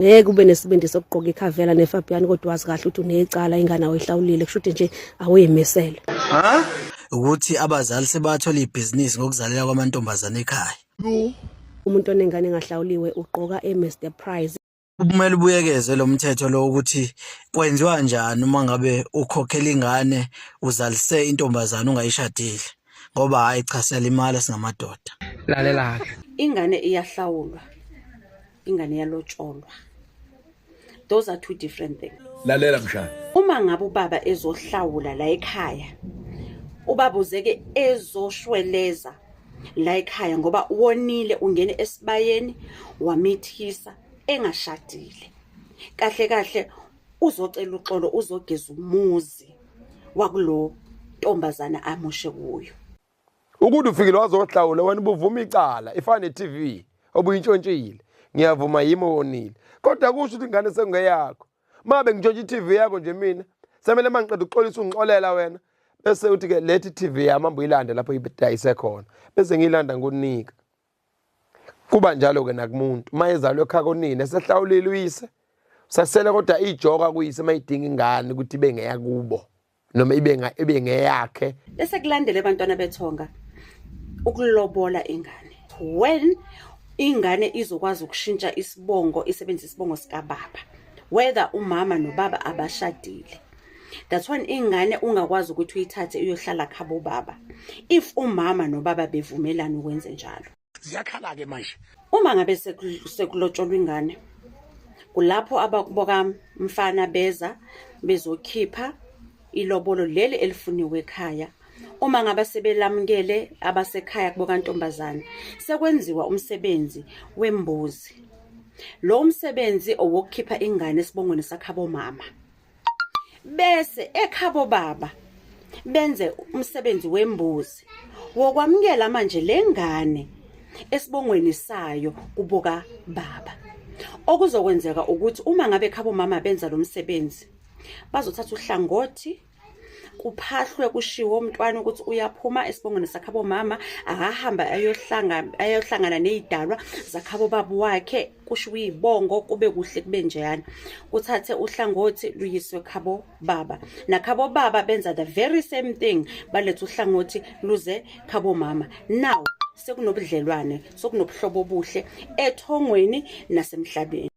Ngeke ube nesibindi sokugqoka iKarvela neFabiani kodwa wazi kahle ukuthi unecala, ingane awuyihlawulile, kusho ukuthi nje awuyimisele. Ukuthi abazali sebathola ibhizinisi ngokuzalela kwamantombazane ekhaya. Umuntu onengane engahlawuliwe ugqoka e-Mr Price. Kumele ubuyekezwe lo mthetho lo ukuthi kwenziwa kanjani uma ngabe ukhokhela ingane uzalise intombazane ungayishadile, ngoba hhayi cha, siyalimala singamadoda. Lalela-ke. Ingane iyahlawulwa, ingane iyalotsholwa. Those are two different things. Lalela mshana. Uma ngabe ubaba ezohlawula la ekhaya, ubaba uzeke ezoshweleza la ekhaya ngoba wonile, ungene esibayeni wamithisa engashadile. Kahle kahle uzocela uxolo, uzogeza umuzi wakulo ntombazana amoshe kuyo. Ukuthi ufikile wazohlawula wena ubuvuma icala, ifana ne-TV obuyintshontshile. Ngiyavuma yimi owonile. Kodwa kusho ukuthi ingane sengeyakho. Uma bengintshontsha i-TV yakho nje mina, semele uma ngiqeda ukuxolisa ungixolela wena. Bese uthi ke lethi i-TV yami hamba uyilande lapho ibidayise khona. Bese ngiyilanda ngikunika. Kuba njalo ke nakumuntu uma ezalwe ekhaya konina esehlawulile uyise. Sasele kodwa ijoka kuyise uma idinga ingane ukuthi ibe ngeyakubo noma ibe ngeyakhe. Bese kulandele abantwana bethonga ukulobola ingane. When ingane izokwazi ukushintsha isibongo, isebenzise isibongo sikababa, whether umama nobaba abashadile. That's when ingane ungakwazi ukuthi uyithathe iyohlala khabo baba, if umama nobaba bevumelana ukwenze njalo. Ziyakhala-ke manje. Uma ngabe sekulotsholwa ingane, kulapho abakuboka mfana beza bezokhipha ilobolo leli elifuniwe ekhaya. Uma ngabe sebelamukele abasekhaya kubo kantombazane, sekwenziwa umsebenzi wembuzi. Lo msebenzi owokukhipha ingane esibongweni sakhabo mama. Bese ekhabo baba benze umsebenzi wembuzi wokwamukela manje lengane esibongweni sayo kuboka baba. Okuzokwenzeka ukuthi uma ngabe ekhabo mama benza lo msebenzi, bazothatha uhlangothi kuphahlwe kushiwo umntwana ukuthi uyaphuma esibongweni sakhabo mama, akahamba ayohlangana nezidalwa zakhabo baba wakhe, kushiwo izibongo kube kuhle kube njeyana. Kuthathe uhlangothi luyiswe khabo baba, nakhabo baba benza the very same thing, balethe uhlangothi luze khabo mama. Now sekunobudlelwane, sokunobuhlobo obuhle ethongweni nasemhlabeni.